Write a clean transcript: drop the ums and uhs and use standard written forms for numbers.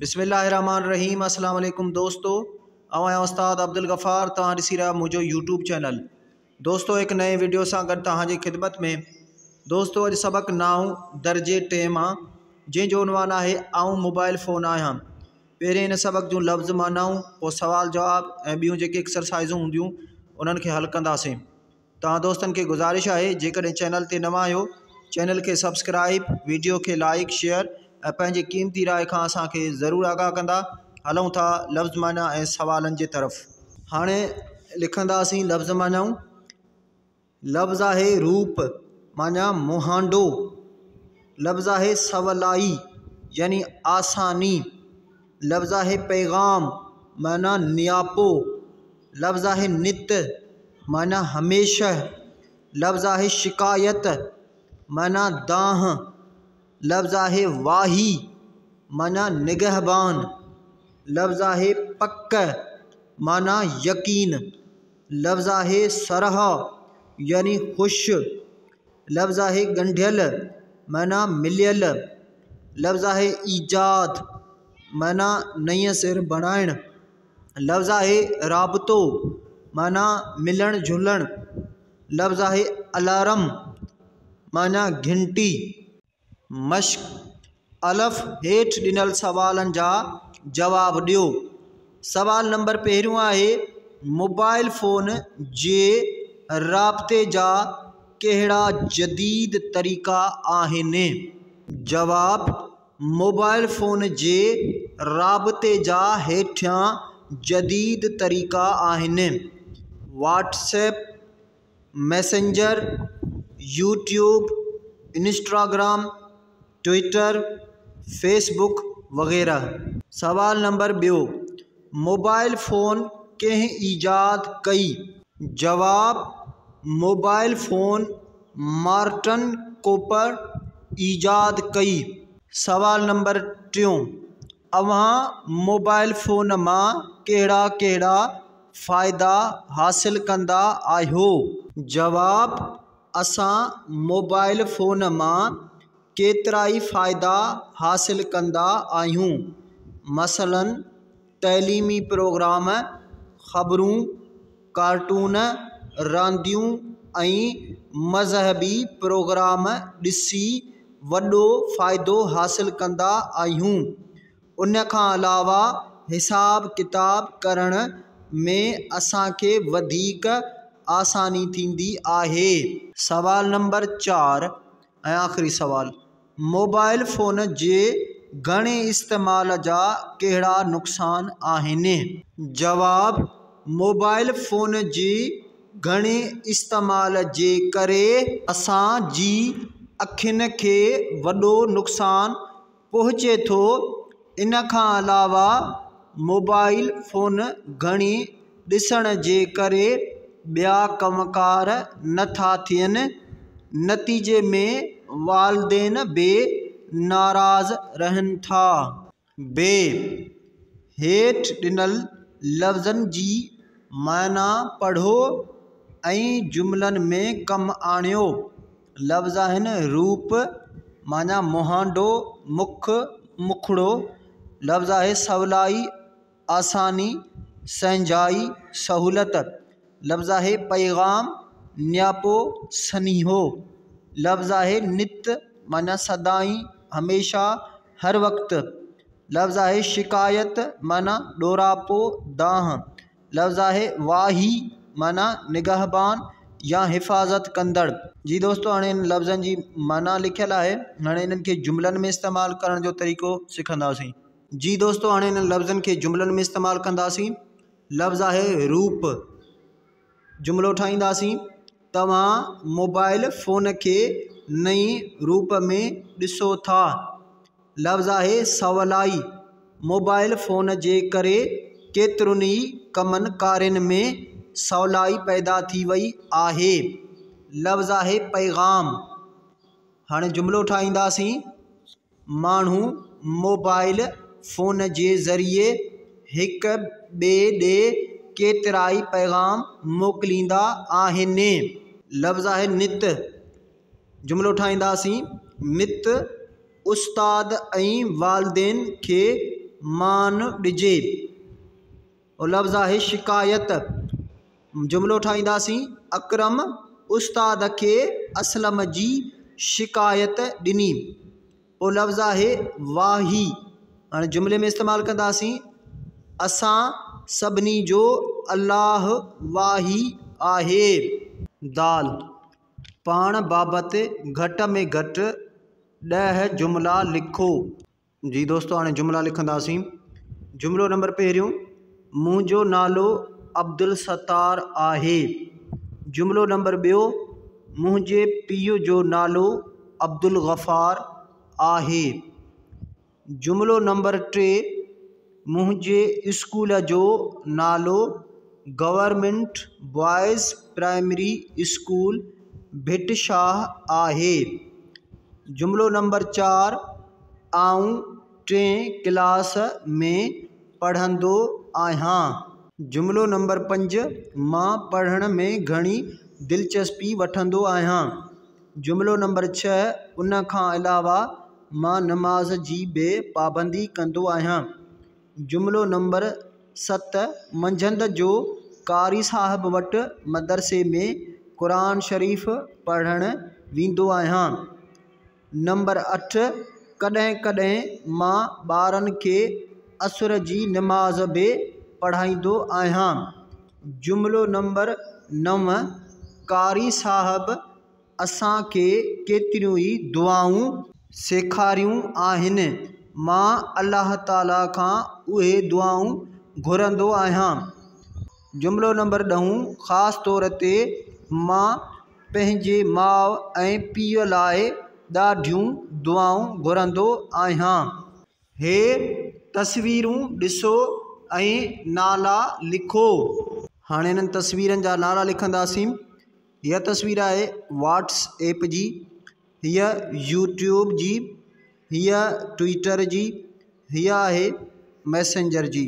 بسم الله الرحمٰن الرحيم السلام عليڪم دوستو آئون آهيان استاد عبدالغفار توهان ڏسي رهيا منهنجو يوٽيوب چينل دوستو هڪ نئين وڊيو سان گڏ توهان جي خدمت ۾ دوستو اڄ سبق نائون درجي ٽئين مان جنهن جو عنوان آهي آئون موبائل فون آهيان پهرين هن سبق جون لفظ معنائون پوء سوال جواب ۽ ٻيون جيڪي ايڪسرسائزون هونديون انهن کي حل ڪنداسين توهان دوستن کي گذارش آهي جيڪڏهن چينل تي نوان آهيو چينل کي سبسڪرائب ويڊيو کي لائيڪ شيئر ۽ پنهنجي قيمتي راء کان اسان کي ضرور آگاهه ڪندا هلون ٿا لفظ معنيٰ ۽ سوالن جي طرف. هاڻي لکنداسين لفظ معنائون لفظ آهي روپ معنيٰ مهانڊو لفظ آهي سولائي يعني آساني لفظ آهي پيغام معنيٰ نياپو لفظ آهي نت معنيٰ هميشه، لفظ آهي شڪايت معنيٰ دانهن، لفظ آهي واهي معنيٰ نگهبان، لفظ آهي پڪ معنيٰ يقين، لفظ آهي سرها يعني خوش، لفظ آهي ڳنڍيل معنيٰ مليل، لفظ آهي ايجاد معنيٰ نئين سر بڻائڻ. لفظ آهي رابطو معنيٰ ملڻ جلڻ، لفظ آهي الارم معنيٰ گهنٽي. مشق، الف، هيٺ ڏنل سوالن جا جواب ڏيو. سوال نمبر پهريون آهي موبائل فون جي رابطي جا ڪهڙا جديد طريقا آهن؟ جواب، موبائل فون جي رابطي جا هيٺيان جديد طريقا آهن، WhatsApp, Messenger, YouTube, Instagram, Twitter, Facebook وغيره. سوال نمبر ٻيو، موبائل فون ڪنهن ايجاد ڪئي؟ جواب، موبائل فون مارٽن ڪوپر ايجاد ڪئي. سوال نمبر ٽيون، اوهان موبائل فون مان ڪهڙا ڪهڙا فائدا حاصل ڪندا آهيو؟ جواب، اسان موبائل فون مان ڪيترائي فائدا حاصل ڪندا آهيون مثلاً تعليمي پروگرام، خبرون، ڪارٽون، رانديون ۽ مذهبي پروگرام ڏسي وڏو فائدو حاصل ڪندا آهيون. ان کان علاوه حساب ڪتاب ڪرڻ ۾ اسان کي وڌيڪ آساني ٿيندي آهي. سوال نمبر چار ۽ آخري سوال، موبائل فون جي گهڻي استعمال جا ڪهڙا نقصان آهن؟ جواب، موبائل فون جي گهڻي استعمال جي ڪري اسان جي اکين کي وڏو نقصان پهچي ٿو ان کان علاوه موبائل فون گهڻي ڏسڻ جي ڪري ٻيا ڪم ڪار نه ٿا ٿين نتيجي ۾ والدين به ناراض رهن ٿا. بي، هيٺ ڏنل لفظن جي معنيٰ پڙهو ۽ جملن ۾ ڪم آڻيو. لفظ آهن روپ معنيٰ مهانڊو، مک، مکڙو. لفظ آهي سولائي، آساني، سهنجائي، سهولت. لفظ آهي پيغام، نياپو، سنيهو. لفظ آهي نت معنيٰ سدائين، هميشه، هر وقت. لفظ آهي شڪايت معنيٰ ڏوراپو، دانهن. لفظ آهي واهي معنيٰ نگهبان يا حفاظت ڪندڙ. جي دوستو هاڻي انهن لفظن جي معنيٰ لکيل آهي هاڻي انهن کي جملن ۾ استعمال ڪرڻ جو طريقو سکنداسين. جي دوستو هاڻي انهن لفظن کي جملن ۾ استعمال ڪنداسين. لفظ آهي روپ جملو ٺاهينداسين توهان موبائل فون کي نئين روپ ۾ ڏسو ٿا. لفظ آهي سولائي. موبائل فون جي ڪري ڪيترن ئي ڪمن ڪارين ۾ سولائي پيدا ٿي وئي آهي. لفظ آهي پيغام. هاڻي جملو ٺاهينداسين، ماڻهو موبائل فون جي ذريعي هڪ ٻئي ڏي ڪيترائي پيغام موڪليندا آهن. لفظ آهي نت. جملو ٺاهينداسين، نت استاد ۽ والدين کي مان ڏجي. اهو لفظ آهي شڪايت. جملو ٺاهينداسين، اڪرم استاد کي اسلم جي شڪايت ڏني. اهو لفظ آهي واهي. هاڻي جملي ۾ استعمال ڪنداسين، اسان سڀني جو الله واهي آهي. دال، پاڻ بابت گهٽ ۾ گهٽ 10 جملا لکو. جي دوستو هاڻي جملا لکنداسين. جملو نمبر پهريون، منهنجو نالو عبدالستار آهي. جملو نمبر ٻيو، منهنجي پيء جو نالو عبدالغفار آهي. جملو نمبر 3، منهنجي اسڪول جو نالو government boys primary school Bhit Shah آهي. جملو نمبر 4، آئون ٽئين ڪلاس ۾ پڙهندو آهيان. جملو نمبر 5، مان پڙهڻ ۾ گهڻي دلچسپي وٺندو آهيان. جملو نمبر 6، ان کان علاوه مان نماز جي به پابندي ڪندو آهيان. جملو نمبر 7، منجهند جو قاري صاحب وٽ مدرسي ۾ قرآن شريف پڙهڻ ويندو آهيان. نمبر 8، ڪڏهن ڪڏهن مان ٻارن کي عصر جي نماز به پڙهائيندو آهيان. جملو نمبر 9، قاري صاحب اسان کي ڪيتريون ئي دعائون سيکاريون آهن. مان الله تعاليٰ کان اهي دعائون گهرندو آهيان. جملو نمبر 10، خاص طور تي مان پنهنجي ماء ۽ پيء لاء ڏاڍيون دعائون گهرندو آهيان. هي تصويرون ڏسو ۽ نالا لکو. هاڻي انهن تصويرن جا نالا لکنداسين. هيء تصوير آهي واٽس ايپ جي، هيء يوٽيوب جي، هيء ٽوئٽر جي، هيء آهي ميسينجر جي.